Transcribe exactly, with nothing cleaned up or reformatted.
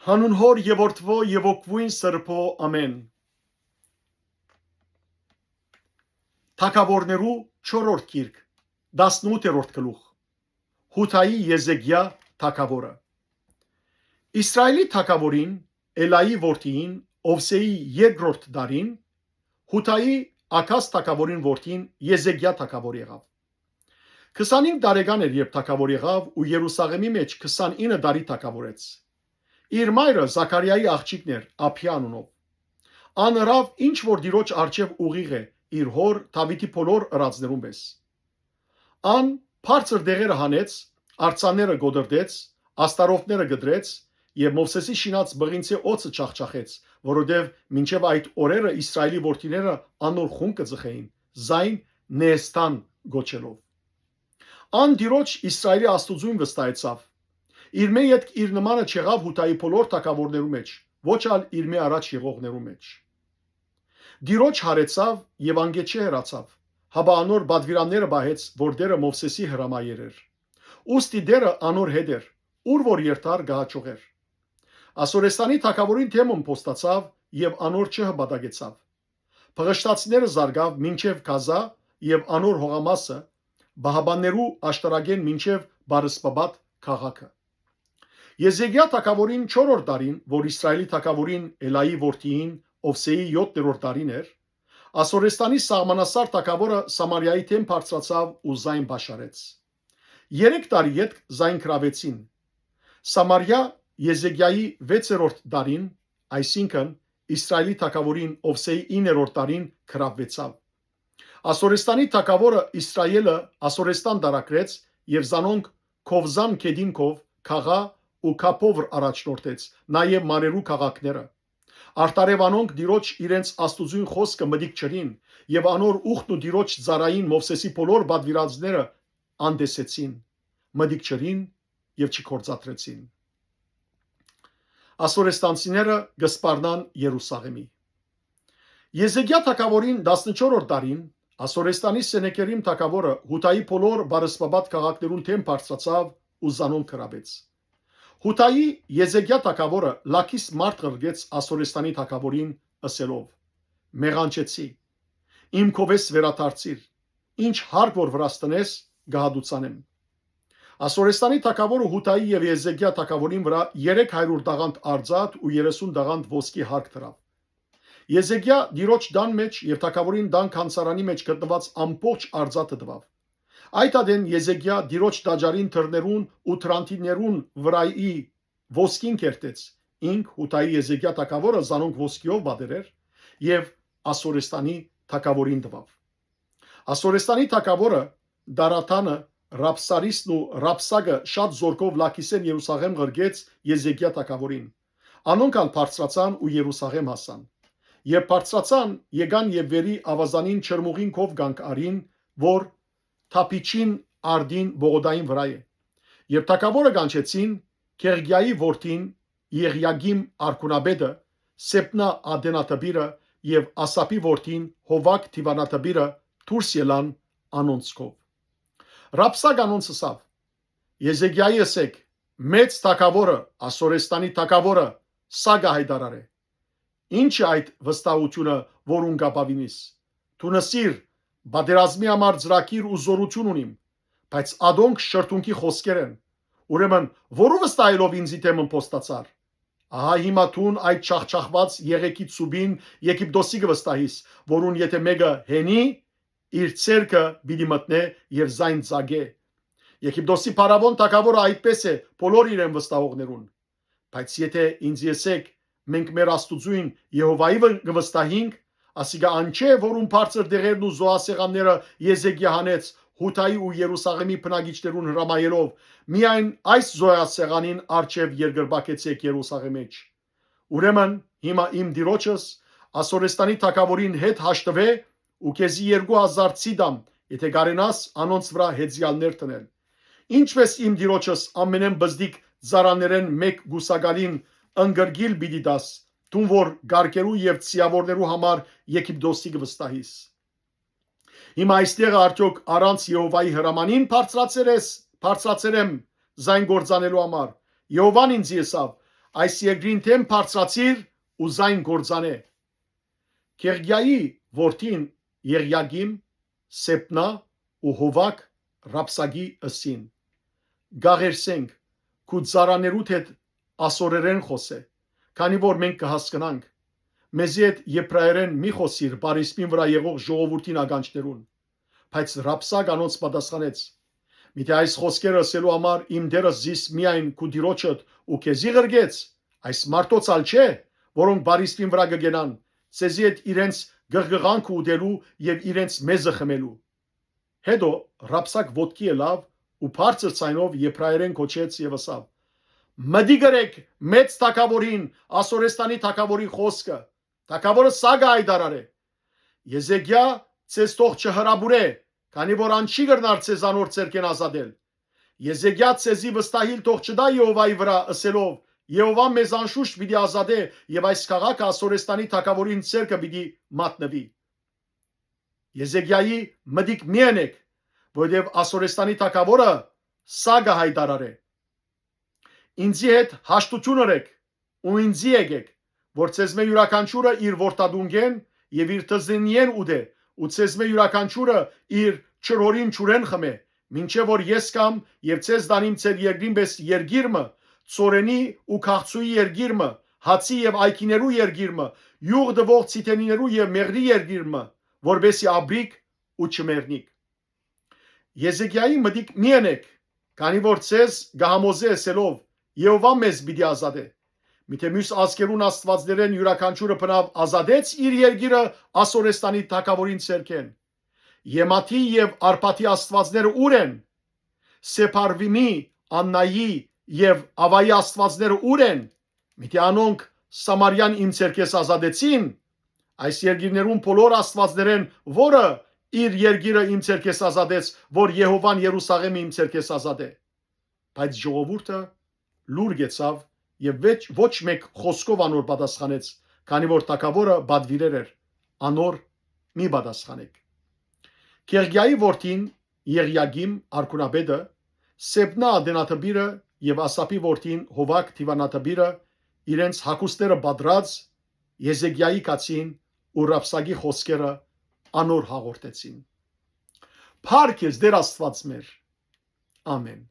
Հանուն Հօր եւ Որդւոյ եւ Ոգւոյն Սրբոյ, ամէն։ Թագաւորներու չորրորդ գիրք, տասնութերորդ գլուխ։ Յուդայի Եզեկիա թագաւորը։ Իսրայէլի թագաւորին, Էլայի որդիին, Ովսէի երկրորդ տարին, Յուդայի Աքազ թագաւորին որդին Եզեկիա թագաւոր եղաւ։ Քսանինգ տարեկան էր, երբ թագաւոր եղաւ ու Երուսաղէմի մէջ քսանինը տարի թագաւորեց։ Իր մայրը Զաքարիայի աղջիկն էր, Աբիա անունով։ Ան ըրաւ ինչ որ Տիրոջ առջեւ ուղիղ է, իր հօր Դաւիթի բոլոր ըրածներուն պէս։ Ան բարձր դեղերը հանեց, արձանները կոտրտեց, աստարովքները կտրեց եւ Մովսէսի շինած բղինցէ օծը չախչախեց, որովհետեւ մինչեւ այդ օրերը Իսրայէլի որդիները անոր խունկ կը ծխէին, զայն Նեհեստան կոչելով։ Ան Տիրոջ Իսրայէլի Աստուծոյն վստահեցաւ։ Իրմէ ետք իր նմանը չեղաւ Յուդայի բոլոր թագաւորներու մէջ, ոչ ալ իրմէ առաջ եղողներու մէջ։ Տիրոջ յարեցաւ եւ անկէ չհեռացաւ, հապա անոր պատուիրանները պահեց, որ Տէրը Մովսէսի հրամայեր էր։ Ուստի Տէրը անոր հետ էր, ուր որ երթար կը հաջողէր։ Ասորեստանի թագաւորին դէմ ըմբոստացաւ եւ անոր չհպատակեցաւ։ Փղշտացիները զարկաւ մինչեւ Գազա եւ անոր հողամասը, պահապաններու աշտարակէն մինչեւ Բարսպաբատ քաղաքը։ Եզեկիա թագաւորին չորրորդ տարին, որ Իսրայէլի թագաւորին Էլայի որդիին Ովսէի յոթերորդ տարին էր, Ասորեստանի սահմանասար թագաւորը Սամարիայի դէմ բարձրացաւ ու զայն պաշարեց։ Երեք տարի ետք զայն գրաւեցին։ Սամարիա Եզեկիայի վեցերորդ տարին, այսինքն՝ Իսրայէլի թագաւորին Ովսէի իններորդ տարին գրաւուեցաւ։ Ասորեստանի թագաւորը Իսրայէլը Ասորեստան տարագրեց եւ զանոնք Քովզան գետին քով, Գաղա ու Քափովր առաջնորդեց, նաեւ մարերու քաղաքները։ Արդարեւ անոնք Տիրոջ իրենց Աստուծոյն խօսքը մտիկ չըրին եւ անոր ուխտն ու Տիրոջ ծառային Մովսէսի բոլոր պատուիրանները անտեսեցին, մտիկ չըրին եւ չգործադրեցին։ Ասորեստանցիները կը սպառնան Երուսաղէմի։ Եզեկիա թագաւորին տասնչորրորդ տարին Ասորեստանի Սենեքերիմ թագաւորը Յուդայի բոլոր բարսպաբատ քաղաքներուն դէմ բարձրացաւ ու զանոնք գրաւեց։ Յուդայի Եզեկիա թագաւորը Լաքիս մարդ ղրկեց Ասորեստանի թագաւորին, ըսելով. «Մեղանչեցի, իմ քովէս վերադարձիր, ինչ հարկ որ վրաս տնես, կը հատուցանեմ»։ Ասորեստանի թագաւորը Յուդայի եւ Եզեկիա թագաւորին վրայ երեք հարիւր տաղանդ արծաթ ու երեսուն տաղանդ ոսկի հարկ դրաւ։ Եզեկիա Տիրոջ տան մէջ եւ թագաւորին տան գանձարանի մէջ գտնուած ամբողջ արծաթը տուաւ։ Այդ ատեն Եզեկիա Տիրոջ տաճարին դռներուն ու դրանտիներուն վրայի ոսկին կերտեց, ինք, Յուդայի Եզեկիա թագաւորը զանոնք ոսկիով պատերեր եւ Ասորեստանի թագաւորին տուաւ։ Ասորեստանի թագաւորը Դարաթանը, Ռապսարիսն ու Ռապսակը շատ զօրքով Լաքիսէն Երուսաղէմ ղրկեց Եզեկիա թագաւորին։ Անոնք ալ բարձրացան ու Երուսաղէմ հասան։ Երբ բարձրացան, եկան եւ վերի աւազանին չրմուղին քով կանգ առին, որ Թափիչին արդին Պողոտային վրայ է։ Երբ թագաւորը կանչեցին, Քեղկիայի որդին Եղիագիմ արքունապետը, Սեբնա ադենատպիրը եւ Ասափի որդին Յովակ դիւանատպիրը դուրս ելան անոնցքով։ Ռապսակ անոնց ըսաւ. «Եզեկիայի ըսէք, մեծ թագաւորը, Ասորեստանի թագաւորը, սա կը յայտարարէ. Ի՞նչ է այդ վստահութիւնը, որուն կ'ապաւինիս։ Դուն ըսիր. "Պատերազմի համար ծրագիր ու զօրութիւն ունիմ", բայց ատոնք շրթունքի խօսքեր են։ Ուրեմն, որո՞ւ վստահելով ինծի դէմ ըմբոստացար։ Ահա հիմա դուն այդ չախչախուած եղեգի ծուբին Եգիպտոսի կը վստահիս, որուն եթէ մէկը յենի, իր ձեռքը պիտի մտնէ եւ զայն ծակէ։ Եգիպտոսի փարաւոն թագաւորը այդպէս է բոլոր իրեն վստահողներուն։ Բայց եթէ ինձի ըսէք, "Մենք մեր Աստուծոյն Եհովայի վը-, կը վստահինք", ասիկա ան չէ, որուն բարձր դեղերն ու զոհասեղանները Եզեկիա հանեց, Յուդայի ու Երուսաղէմի բնակիչներուն հրամայելով, "Միայն այս զոհասեղանին առջեւ երկրպագեցէք Երուսաղէմի մէջ"։ Ուրեմն, հիմա իմ Տիրոջս, Ասորեստանի թագաւորին հետ հաշտուէ ու քեզի երկու հազար ծի տամ, եթէ կարենաս անոնց վրայ հեծեալներ դնել։ Ինչպէս իմ Տիրոջս ամենէն բզդիկ ծառաներէն մէկ կուսակալին ընկրկիլ պիտի տաս, դուն որ կարկերու եւ ծիաւորներու համար Եգիպտոսի կը վստահիս։ Հիմա այստեղ արդեօք առանց Եհովայի հրամանին բարձրացեր ես, բարձրացեր եմ զայն գործանելու համար։ Եհովան ինձի ըսաւ. այս երկրին դէմ բարձրացիր ու զայն կործանէ։ Կեղգիայի որդին Եղիակիմ, Սեբնա ու Հովակ Ռապսակի ըսին. «Կաղերսենք, քու ծառաներուդ հետ ասորերէն խօսէ, քանի որ մենք կը հասկնանք։ Մեզի հետ եբրայերէն մի խօսիր պարիսպին վրայ եղող ժողովուրդին ականջներուն»։ Բայց Ռապսակ անոնց պատասխանեց. «Միթէ այս խօսքերը ըսելու համար իմ տէրս զիս միայն քու տիրոջդ ու քեզի ղրկեց, այս մարդոց ալ չէ, որոնք պարիսպին վրայ կը կենան, ձեզի հետ իրենց գղղղանքը ուտելու եւ իրենց մեզը խմելու»։ Հետո Ռապսակ ոտքի ելաւ ու բարձր ձայնով եբրայերէն կոչեց եւ ըսաւ. «Մտիկ ըրէք մեծ թագաւորին, Ասորեստանի թագաւորին խօսքը։ Թագաւորը սա կը հայտարարէ. Եզեկիա ձեզ թող չհրապուրէ, քանի որ ան չի կրնար ձեզ անոր ձեռքէն ազատել։ Եզեկիա ձեզի վստահիլ թող չտայ Եհովայի վրայ, ըսելով. "Եհովան մեզ անշուշտ պիտի ազատէ եւ այս քաղաքը Ասորեստանի թագաւորին ձեռքը պիտի մատնուի"։ Եզեկիայի մտիկ մի ընէք, որովհետեւ Ասորեստանի թագաւորը սա կը հայտարարէ. "Ինծի հետ հաշտութիւն ըրէք ու ինծի եկէք, որ ձեզմէ իւրաքանչիւրը իր որդատունկէն եւ իր թզնիէն ուտէ ու ձեզմէ իւրաքանչիւրը իր ջրհորին ջուրէն խմէ, մինչեւ որ ես գամ եւ ձեզ տանիմ ձեր երկրին պէս երկիր մը, ծորենի ու քաղցուի երկիր մը, հացի եւ այգիներու երկիր մը, իւղ տուող ցիթենիներու եւ մեղրի երկիր մը, որպէսզի ապրիք ու չմեռնիք"։ Եզեկիայի մտիկ մի ընէք, քանի որ ձեզ կը համոզէ ըսելով. "Եհովան մեզ պիտի ազատէ"։ Միթէ միւս ազգերուն աստուածներէն իւրաքանչիւրը բնաւ ազատեց իր երկիրը Ասորեստանի թագաւորին ձեռքէն։ Եմաթի եւ Արփադի աստուածները ո՞ւր են։ Սեփարվիմի, Աննայի եւ Ավայի աստուածները ո՞ւր են։ Միթէ անոնք Սամարիան իմ ձեռքէս ազատեցին։ Այս երկիրներուն բոլոր աստուածներէն ո՞րը իր երկիրը իմ ձեռքէս ազատեց, որ Եհովան Երուսաղէմը իմ ձեռքէս ազատէ"։ Բայց ժողովուրդը լուր գեցաւ եւ վեճ-, ոչ մէկ խօսքով անոր պատասխանեց, քանի որ թագաւորը պատուիրեր էր. "Անոր մի պատասխանէք"։ Կեղգիայի որդին Եղիակիմ արքունապետը, Սեբնա ատենադպիրը եւ Ասափի որդին Հովակ դիւանադպիրը իրենց հագուստները պատռած Եզեկիայի գացին ու Ռապսակի խօսքերը անոր հաղորդեցին։ Փառք ես, Տեր Աստուած մեր։ Ամեն։